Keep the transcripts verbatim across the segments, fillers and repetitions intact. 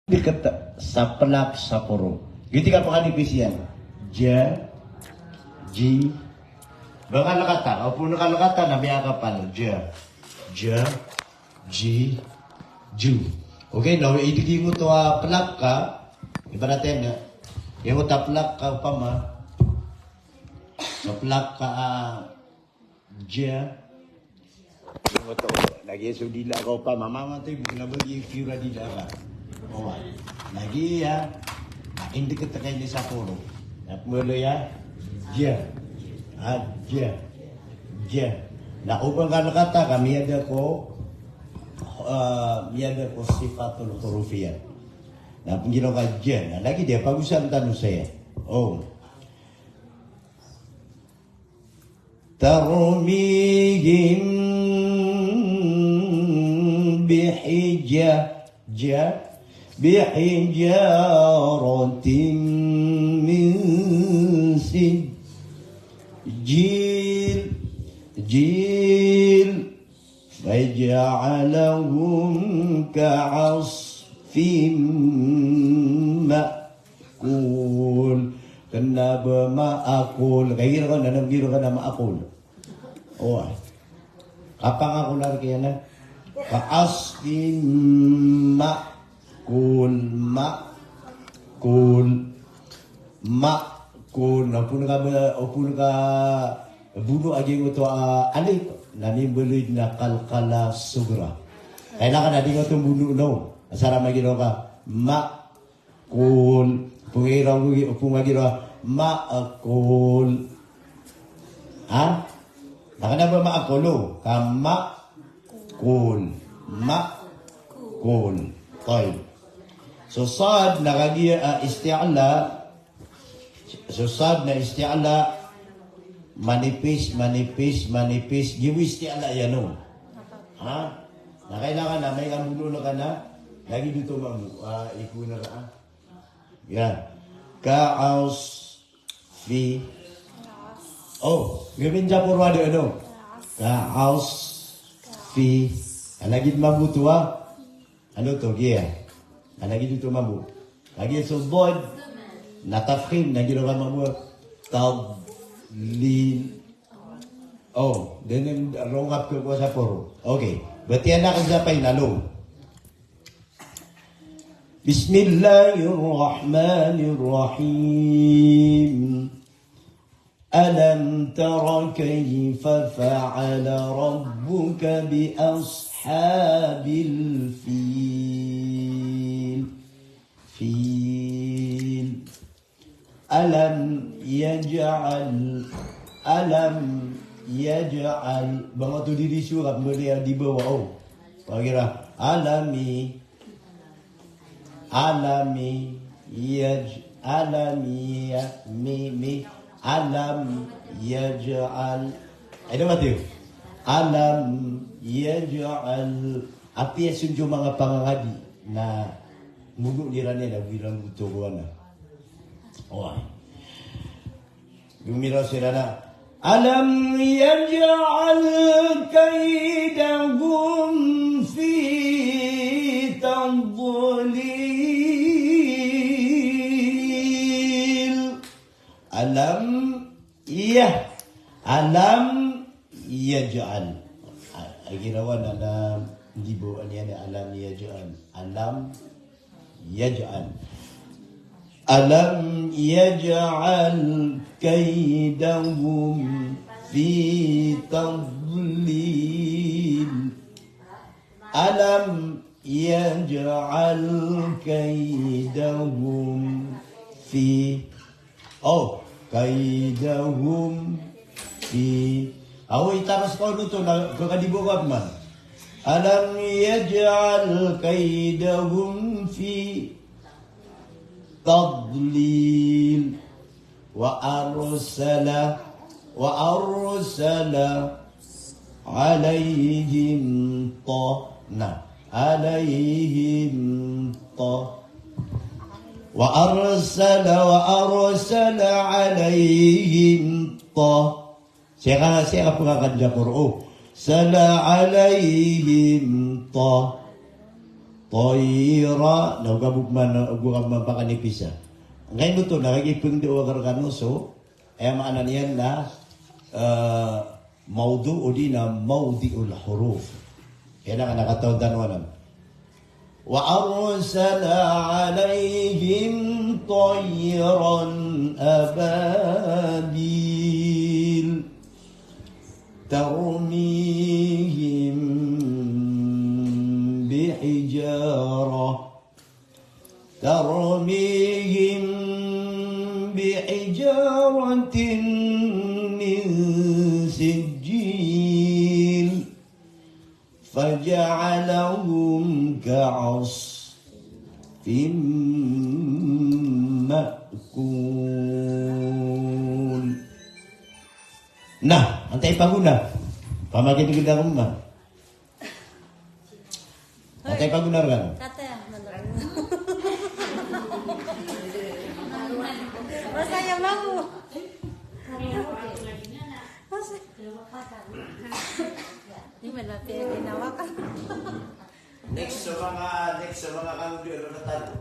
dikit sa plak sa poro. Giyoto i kapakanipis iyan. Ja, ji. Ba kalkata, opama kalkata na miyakapal. Ja, ja, ji, ju. Okay, na o giyangkoto a plak ka, ibarat iyan na, giyangkoto a plak ka opama, sa plak ka, ah, Ja. Lagid so dila ka opama, mama to, ibo na ba di piyora dila ka. Oway. Lagid iya, na indikit ka ini sa poro. Na pmolo iya, ja. Ah, ja. Ja. Na opama kalkata ka miyada ko, ah, miyada ko sifatul huruf iyan. Na pnggiraw ka ja. Na lagid iya, pagosayn tano saya. O. ترميهم بحجا-، جا-، بحجارة من سجيل، جيل، فجعلهم كعصف مأكول. Kna ba maakul. Kagiya ka na, kagiya ka na maakul. Oway. Kapangakul a rk iyan a. Ka'asfin ma'kul, ma'kul, ma'kul. Na opama ka ba, opama ka bono a giyangkoto a alif, na mimbaloy na qalqalah sughra. Kailangan a di ngka oto bonoon. Asar a magiraw ka ma kul. Opama giraw, opama giraw, ma'kul. Ha? Na kna ba ma'kulu, ka ma'kul. Ma'kul. Tayyib. So sad na kagiya, ah, isti'la. So sad na isti'la. Manipis, manipis, manipis. Giyoto i isti'la iyan, o. Ha? Na kailangan na amay ka bonoon ka na, lagid oto mambo, ah, ikonar, ah. Iyan. Ka'asfi. O, gawii niyo poro a di ano. Ka'asfi. Lagid mambo oto, ah. Ano oto, giya. Lagid oto mambo. Lagid so dod. Na tafkhim, lagid oto mambo. Tadlil. O, dn roo ngka pkhakowa sa poro. Okay. Batiya ngka sa painalo. بسم الله الرحمن الرحيم. ألم تر كيف فعل ربك بأصحاب الفيل. فيل. Alam yaj'al, alam yaj'al. Ba ngka oto di riso ka pmbaloy a di bawa, o. Pagira, alami, alami, yaj-, alami, ya, mi, mi, alam yaj'al. Ay, dapat iyo. Alam yaj'al. Apiya so dn so manga pangangadi na mogoon iran iyan a go iran oto ko ana. Oway. Gomiraw siran a, "Alam yaj'al kaydahum fi tadlil." Alam, iya. Alam yaj'al. A, a girawan a na di bo, ano iyan, alam yaj'al. Alam yaj'al. Alam yaj'al kaydahum fi tadlil. Alam yaj'al kaydahum fi, o, kaydahum fi. Aw, itaras ka oto na, ka di bo ka pman. Alam yaj'al kaydahum fi tadlil. Wa arsala, wa arsala alayhim ta-, na, alayhim ta-, wa arsala, wa arsala alayhim ta-, Seka, seka pngakan dn a Qur'an. Sala alayhim ta-, Tayra, na go ka bo man, go ka bo man pakanipisa. Angkaino oto, na kagiya pngndao akn rkano so, aya maana niyan na, eh, mawdu' odi na mawdi'ul huruf. Aya na kataon tano anan. Wa arsala alayhim tayran ababil. Tarmihim bihijarah. Tarmihim bihijaratin min sijjil. Faja'alahum ka'asfin ma'kul. Na, antaa i pagona? Pamakin'g kita ko man. Antaa i pagona rkano? Kata ya, menurut. Masaya mau. Masaya. Di mana pwede na waka? Next sa mga, next sa mga kangudi, ano na tayo?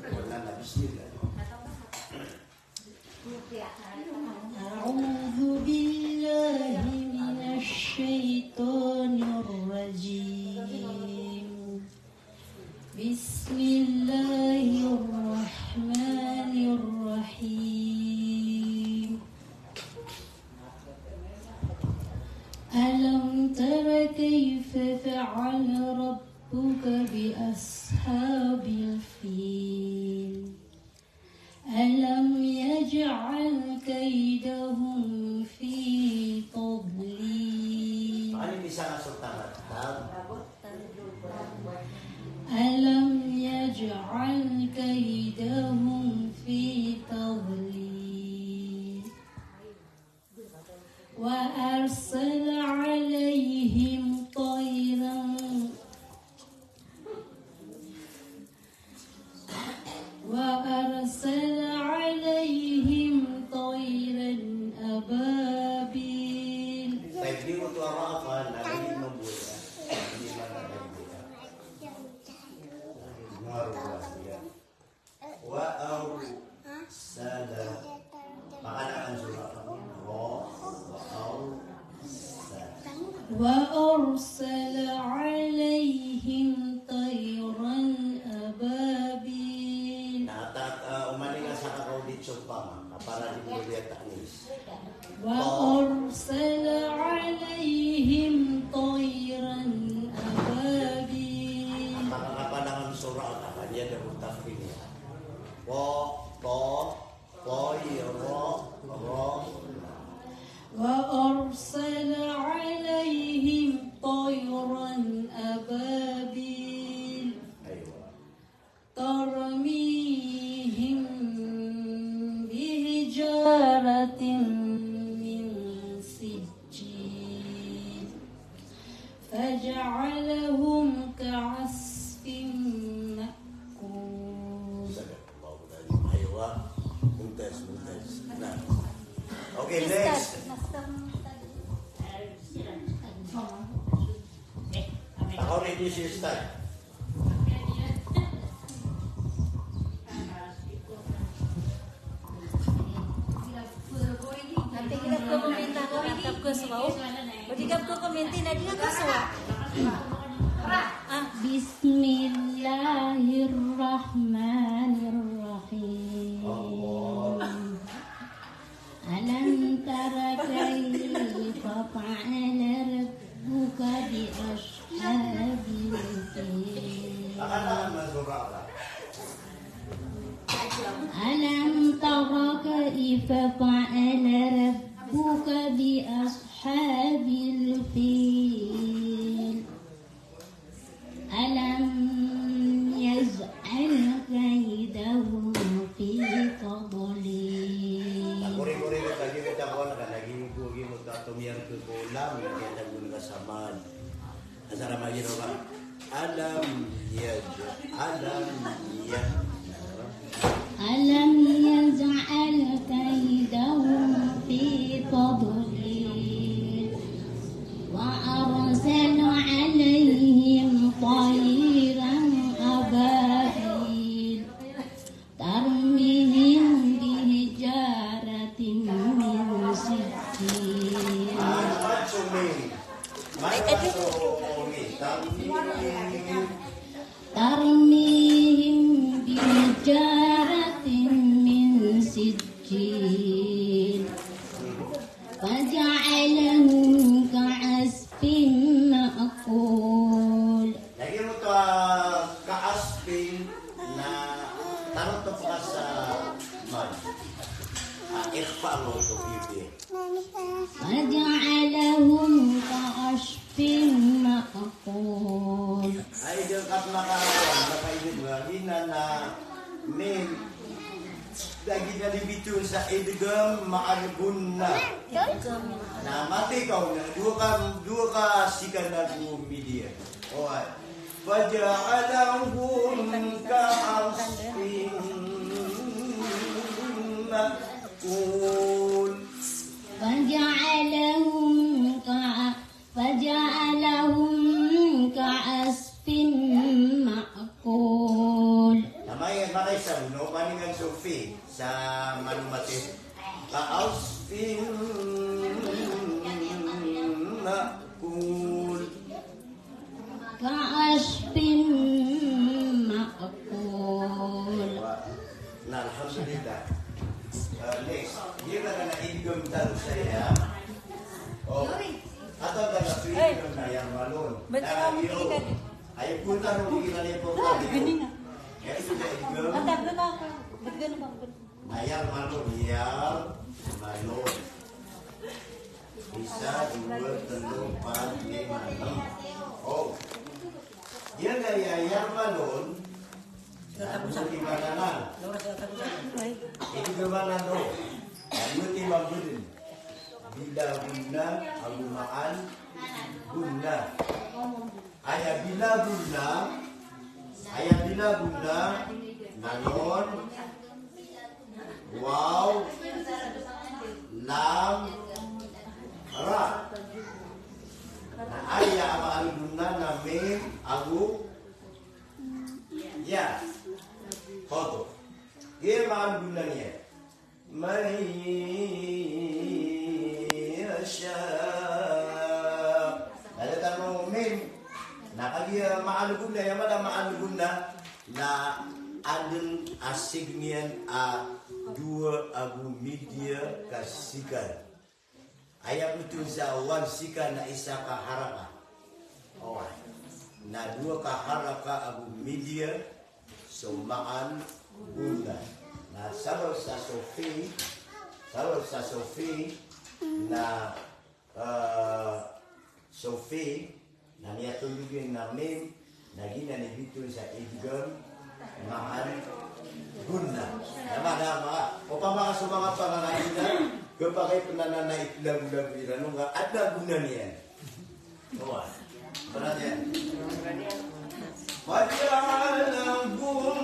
Wala na, bismillah. أعوذ بالله من الشيطان الرجيم. بسم الله الرحمن الرحيم. ألم تر كيف فعل ربك بأصحاب الفيل؟ ألم يجعل كيدهم في تضليل. Ano yung isa nga sultan? ألم يجعل كيدهم في تضليل. وأرسل عليهم طيرا، وأرسل عليهم طيرا أبابيل. Tayyib, di mo to arapan, na hindi mabuhay. Hindi mabuhay. Ngaruh. Wa arsala. Pakalakan sura. Wa, wa arsala. وأرسل عليهم طيرا أبابيل. Na, ta-, ah, umalinga sa kakaw dit so pama. Para di mo liya ta'nis. وأرسل عليهم طيرا أبابيل. Makakapanangan sura ka, kanya da mutafkin niya. Ta, ta, tayra, ra. وأرسل عليهم طيرا أبابيل. Aywa. ترميهم بحجارة من سجيل فجعلهم كعصف مأكول. Sadaqallahul azim. Aywa. Mumtaz, mumtaz. Na. Okay, next. Ako rin yung si Ustad. بسم الله الرحمن الرحيم. ألم تر كيف فعل ربك بأصحاب الفيل؟ ألم تر كيف فعل ربك بأصحاب الفيل؟ ألم يجعل كيدهم في تضليل. Kori-kori ko tagi ko takuan ka lagi ko gi mo tato miyar ko ko lam, na kaya tagun ka samad. Asar a magiro ka. Alam yaj-, alam yaj-, ألم يجعل كيدهم في تضليل وأرسل عليهم طيرا Na tarotop ka sa mad. Ah, ikhfa oto, B B. فجعلهم كعصف مأكول. Ay, di ka maka-, makaidgam, giyanan a mim. Lagid a di bitoon sa idgham ma'al ghunnah. Na mati ka on, dowa ka, dowa ka sikan ago midya. Oway. فجعلهم كعصف مأكول. فجعلهم كع-، فجعلهم كعصف مأكول. Na makaisa, no, paningan so fi sa manomati. كعصف مأكول. كعصف مأكول. Na, alhamdulillah. Ah, next. Giyanan a idgham tano saya. O. Ato na idgham na yarmalun. Ba't ka naman kinikad? Ay, punta mo, hindi na niya po. Ah, galing ah. Kaya ito na idgham. Ang tagda na ako. Ba't ganun ba? Na yarmalun, yarmalun. Isa, dowa, tlo, pat, lima, nem. O. Giya nga aya yarmalun, na dowa timan anan. Ito naman ano, na dowa timan anan. Bila ghunnah, ago ma'al ghunnah. Aya bila ghunnah, aya bila ghunnah, na nun, waw, lam, ra. Na aya a ma'al ghunnah na mim ago ya. Hoto. Giya ma'al ghunnah niyan. من يشاء. Lagid tano mim. Na kagiya ma'al ghunnah, aya maana ma'al ghunnah, na adn a sign iyan a dowa ago midya ka sikan. Aya ptharoon sa one sikan na isa ka haraka. Oway. Na dowa ka haraka ago midya so ma'al ghunnah. Na sabap sa so fi, sabap sa so fi, na, eh, so fi, na miyatondog iyan na mim, na giyanan i bitoon sa idgham ma'al ghunnah. Na mada, mada, opama ka so manga panganay na khapakay pn anan na iplagolago iran on ka adn a ghunnah niyan. Oway. Perhatian. فجعلهم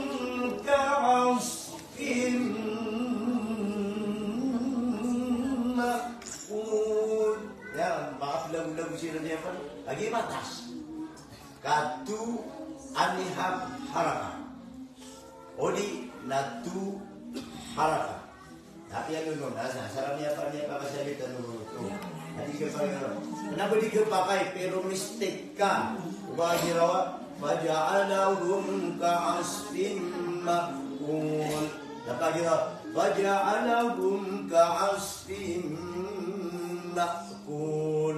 كعصف مأكول. Ya, makaplagolago siran iyan, pn. Lagid a matas. Ka two and a half haraka. O di na two haraka. Tapi ano no, na, na, sarap niya pa, niya pa kasi kita no, no, no. Hindi ka pa, ano. Kenapa di ka pakay, pero mistake ka. Uba girawa, فجعلهم كعصف مأكول. Dapat girawa, فجعلهم كعصف مأكول.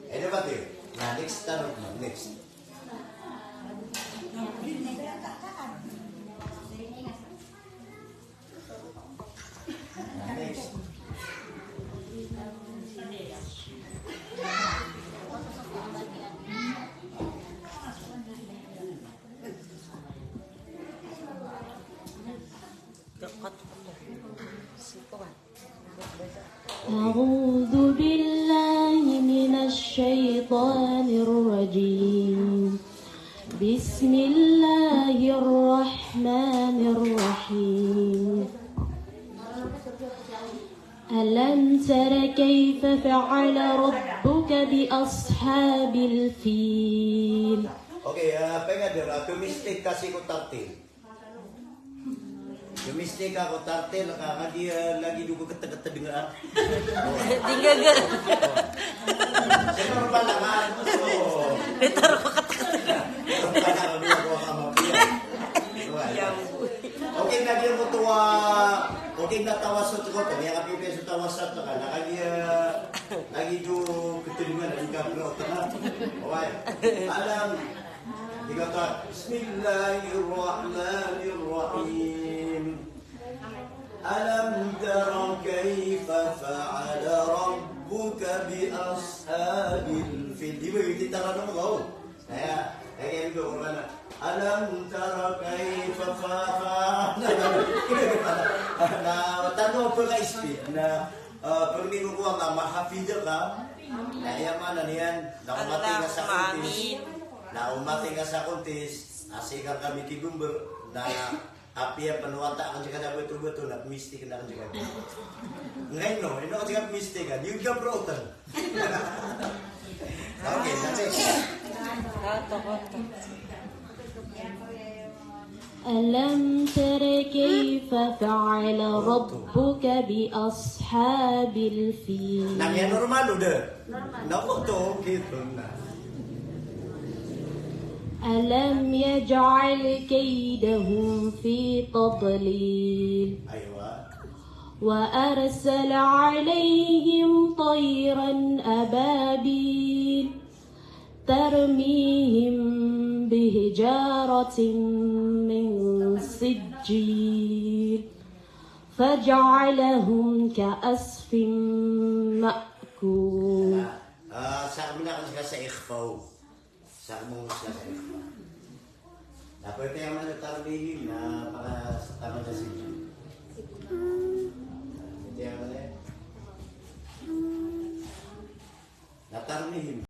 Eh, dapat yun. Na, next, tanong mo, next. أعوذ بالله من الشيطان الرجيم. بسم الله الرحمن الرحيم. ألم تر كيف فعل ربك بأصحاب الفيل. Okay, ah, pengeder, ah, mistake kasi ko tartil. Mistake ako, tartil ka, kagiya lagid o kaketeg-keteg nga. Di nggaga. Sino ba naman? Oo. Ito rin kaketeg-keteg. Ano ba naman ako, kamapiya? Okay, lagid mo to, ah, okay, na tawasut ko, kaya kapipiya sa tawasut ka, na kagiya lagid o keteg nga, lagid ka, bro, tama? Okay. Alam, Ika ta, Bismillahirrahmanirrahim. Alam tara kayfa fa'ala rabbuka bi ashabil fil. Di ba, iti tara na mo, aya, aya, ito, ano na. Alam tara kayfa fa-, fa-, na, tano pn ka speed na, ah, pangni ko ko na mahafid ka. Na aya maana niyan, na o mati nga sa Allahumma kontis, amin. Na o mati nga sa kontis, a sii ka rkami kigomber, na apiya pn o wata akn sii ka da bato-bato, na pmistik akn sii ka. Ngkaino, ino akn sii ka pmistik ka, di ka proton. Okay, that's it. Alam tara kayfa fa'ala rabbuka bi ashabil fil. Na miyanormal o da. Na oto, giyoto na. Alam yaj'al kaydahum fi tadlil. Aywa. Wa arsala alayhim tayran ababil. Tarmihim bihijaratin min sijjil. Faja'alahum ka'asfin ma'kul. Ah, sa kami na kasi sa ikhfa. Sa kami na sa ikhfa. Na pwede naman na tarmihim na para sa tama sa sijjil. Pwede naman eh. Na tarmihim.